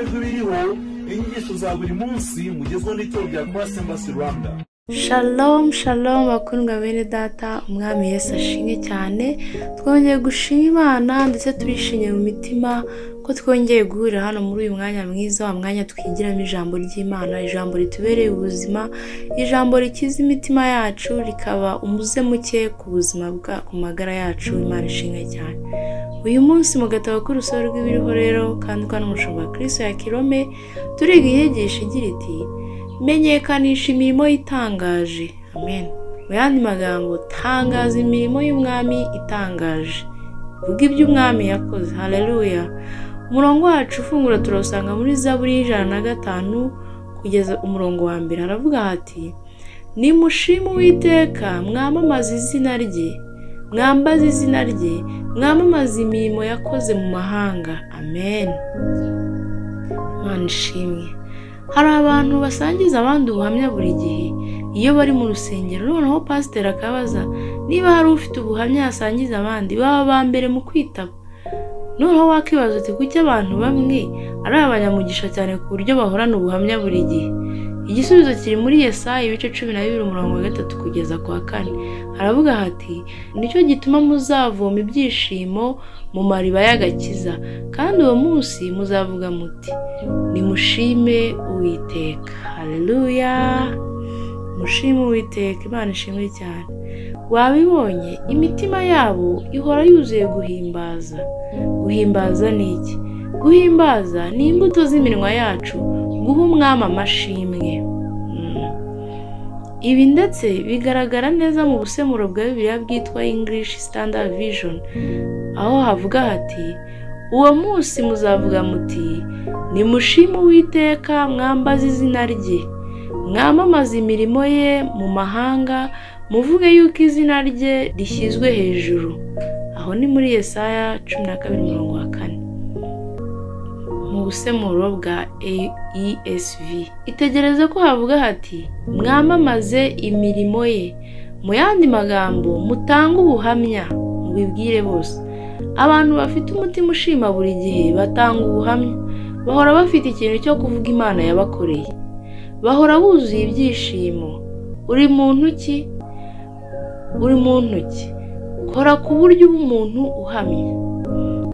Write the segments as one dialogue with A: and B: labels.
A: Rw'ibiriho inyigisho za buri munsi mugezweho n'itorero rya Christ Embassy Rwanda.
B: Shalom shalom bakundwa bene data, umwami Yesu ashimwe cyane. Twongeye gushima Imana ndetse turishimye mu mitima ko twongeye guhurira hano muri uyu mwanya mwiza, wa mwanya twigiramo ijambo ry'Imana, ijambo ritubereye ubuzima, ijambo rikiza imitima yacu, rikaba umuze muke ku buzima bwa ku magara yacu. Imana ishimwe cyane. Uyu munsi mu gatabo k'urusobe rw'ibiriho rero kandi kwa n'umushumba Kristo ya Kirome turiga inyigisho igira iti: menyekanisha imirimo itangaje. Amen. Mu yandi magambo, tangaza imirimo y'umwami itangaje, vuga ibyo umwami yakoze. Haleluya. Umurongo wacu ufungura turawusanga muri Zaburi 105 kugeza umurongo wa 1. Haravuga hati: nimushime Uwiteka, mwamamaze izina rye, mwambaze izina rye, mwamamaze imirimo yakoze mu mahanga. Amen. Imana ishimwe. Hari abantu basangiza abandi ubuhamya buri gihe iyo bari mu rusengero, noneho pasiteri akabaza niba hari ufite ubuhamya yasangiza abandi, baba ba mbere mu kwitaba. Noneho wakibaza uti kuki abantu bamwe ari abanyamugisha cyane ku buryo bahorana ubuhamya buri gihe? Igisubizo kiri muri Yesaya ibice 12 umurongo wa 3 kugeza ku wa 4. Haravuga hati: nicyo gituma muzavoma ibyishimo mu mariba y'agakiza, kandi uwo munsi muzavuga muti nimushime Uwiteka. Haleluya, mushime Uwiteka. Imana ishimwe cyane. Wabibonye, imitima yabo ihora yuzuye guhimbaza. Guhimbaza ni iki? Guhimbaza ni imbuto z'iminwa yacu, guha umwami amashimwe. Ibi ndetse bigaragara neza mu busemuro bwa Bibiliya bwitwa English Standard Version, aho havuga hati: uwo munsi muzavuga muti nimushime Uwiteka, mwambaze izina rye, mwamamaze imirimo ye mu mahanga, muvuge yuko izina rye rishyizwe hejuru. Aho ni muri Yesaya 12 umurongo wa 4 mu busemuro bwa ESV. Itegereze ko havuga hati mwamamaze imirimo ye, mu yandi magambo mutange ubuhamya, mubibwire bose. Abantu bafite umutima ushima buri gihe batanga ubuhamya, bahora bafite ikintu cyo kuvuga Imana yabakoreye, bahora buzuye ibyishimo. Uri muntu ki? Uri muntu ki? Kora ku buryo uba umuntu uhamya.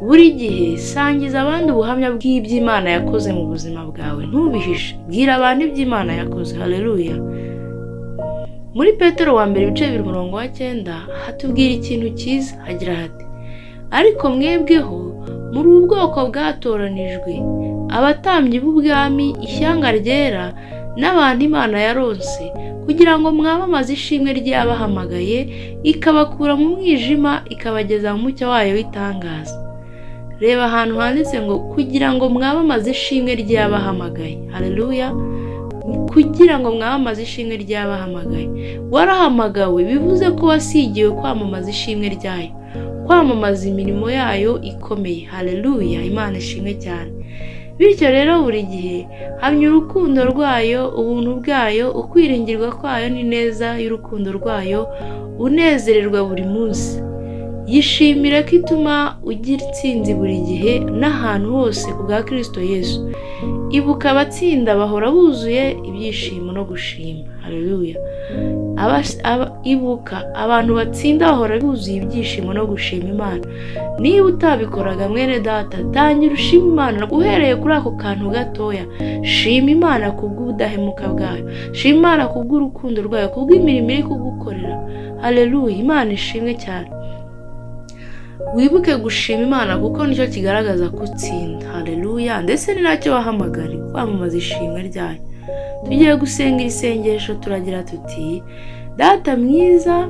B: Buri gihe sangiza abandi ubuhamya bw'iby'Imana yakoze mu buzima bwawe, ntubihishe, bwira abantu iby'Imana yakoze. Haleluya. Muri Petero wa mbere ibice 2 umurongo wa 9 hatubwira ikintu cyiza, hagira hati: ariko mwebweho muri ubwoko bwatoranijwe, abatambyi b'ubwami, ishyanga ryera, n'abantu Imana yaronse, kugira ngo mwamamaze ishimwe ry'abahamagaye, ikabakura mu mwijima ikabageza mu mucyo wayo w'itangaza. Reba ahantu handitse ngo kugira ngo mwamamaze ishimwe ry'abahamagaye. Haleluya. Kugira ngo mwamamaze ishimwe ry'abahamagaye. Warahamagawe bivuze ko wasigiwe kwamamaza ishimwe ryayo, kwamamaza imirimo yayo ikomeye. Haleluya, Imana ishimwe cyane. Bityo rero buri gihe hamya urukundo rwayo, ubuntu bwayo, ukwiringirwa kwayo n'ineza y'urukundo rwayo, unezererwa buri munsi. Yishimira ko ituma ugira intsinzi buri gihe n'ahantu hose ku bwa Kristo Yesu. Ibuka abatsinda bahora buzuye ibyishimo no gushima. Haleluya. Ibuka abantu batsinda bahora buzuye ibyishimo no gushima Imana. Niba utabikoraga mwene data, tangira ushima Imana uhereye kuri ako kantu gatoya. Shima Imana kubw'ubudahemuka bwayo, shima Imana kubw'urukundo rwayo, kubw'imirimo iri kugukorera. Haleluya, Imana ishimwe cyane. Wibuke gushima Imana kuko nicyo kigaragaza kutsinda. Haleluya. Ndetse ni nacyo wahamagariwe, kwamamaza ishimwe ryayo. Tugiye gusenga iri sengesho, turagira tuti: Data mwiza,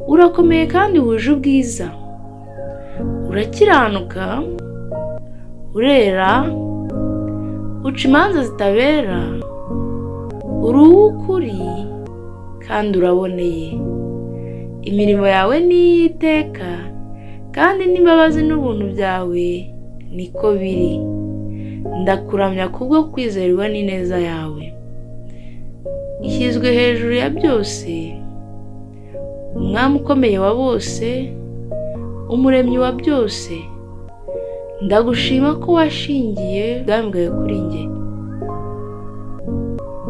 B: urakomeye kandi wuje ubwiza, urakiranuka, urera, uca imanza zitabera, uri uw'ukuri kandi uraboneye. Imirimo yawe ni iy'iteka, kandi n'imbabazi n'ubuntu byawe niko biri. Ndakuramya kubwo kwizerwa n'ineza yawe ishyizwe hejuru ya byose, umwami ukomeye wa bose, umuremyi wa byose. Ndagushima ko washingiye ubwami bwawe kuri njye,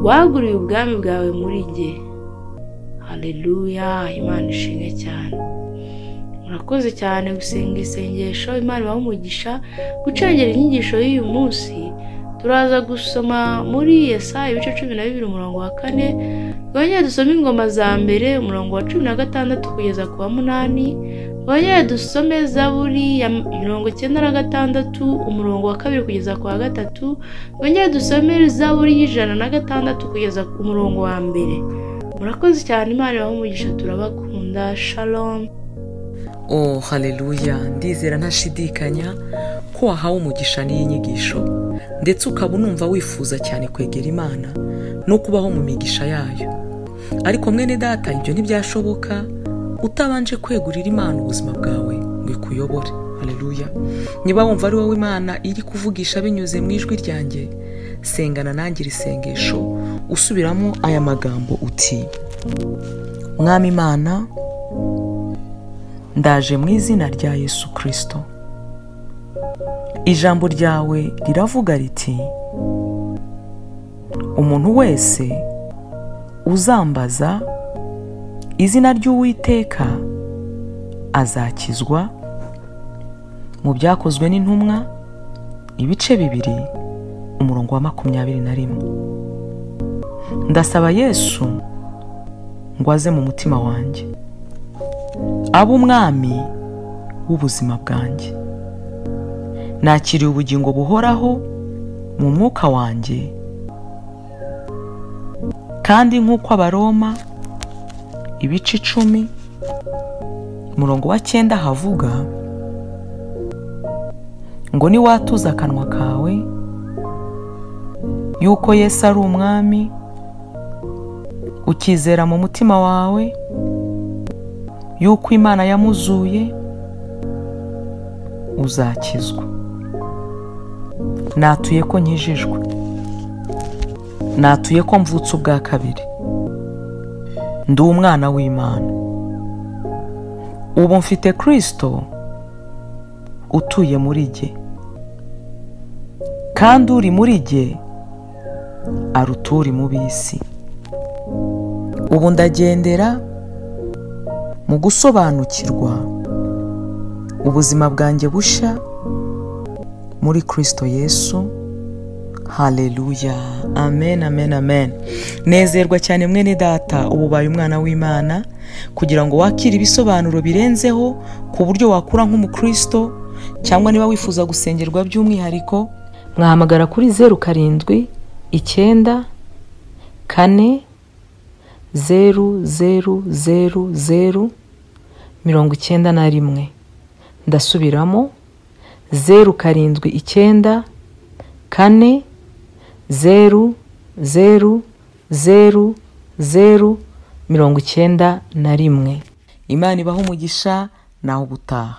B: waguriye ubwami bwawe muri njye. Haleluya, Imana ishimwe cyane. Murakoze cyane gusenga isengesho. Imana ibahe umugisha. Gucengera inyigisho y'uyu munsi, turaza gusoma muri Yesaya ibice 12 umurongo wa 4, twongere dusome Ingoma za mbere umurongo wa 16 kugeza ku wa 8, twongere dusome Zaburi ya 96 umurongo wa 2 kugeza ku wa 3, twongere dusome Zaburi y'106 kugeza ku murongo wa 1. Murakoze cyane, Imana ibahe umugisha, turabakunda. Shalom.
C: Oh, haleluya. Ndizera ntashidikanya ko wahawe umugisha n'iyi nyigisho, ndetse ukaba unumva wifuza cyane kwegera Imana no kubaho mu migisha yayo. Ariko mwene data, ibyo ntibyashoboka utabanje kwegurira Imana ubuzima bwawe ngo ikuyobore. Haleluya. Niba wumva ari wowe Imana iri kuvugisha binyuze mu ijwi ryanjye, sengana nanjye iri sengesho usubiramo aya magambo uti: Mwami Imana, ndaje mu izina rya Yesu Kristo. Ijambo ryawe riravuga riti: umuntu wese uzambaza izina ry'Uwiteka azakizwa. Mu Byakozwe n'Intumwa ibice 2 umurongo wa 21. Ndasaba Yesu ngo aze mu mutima wanjye, abe umwami w'ubuzima bwanjye. Nakiriye ubugingo buhoraho mu mwuka wanjye, kandi nk'uko Abaroma ibice 10 umurongo wa 9 havuga ngo niwatuza akanwa kawe yuko Yesu ari umwami, ukizera mu mutima wawe yuko Imana yamuzuye, uzakizwa. Natuye ko nkijijwe, natuye ko mvutse ubwa kabiri, ndi umwana w'Imana. Ubu mfite Kristo utuye muri jye, kandi uri muri jye aruta uri mu b'isi. Ubu ndagendera mu gusobanukirwa ubuzima bwanjye bushya muri Kristo Yesu. Haleluya. Amen, amen, amen. Nezerwa cyane mwene data, ubu ubaye umwana w'Imana, kugira ngo wakire ibisobanuro birenzeho ku buryo wakura nk'umukristo, cyangwa niba wifuza gusengerwa by'umwihariko, mwahamagara kuri 0 7 9 4 0 0 0 0 91. Ndasubiramo 0 7 9 4 0 0 0 0 91. Imana ibahe umugisha, naho ubutaha.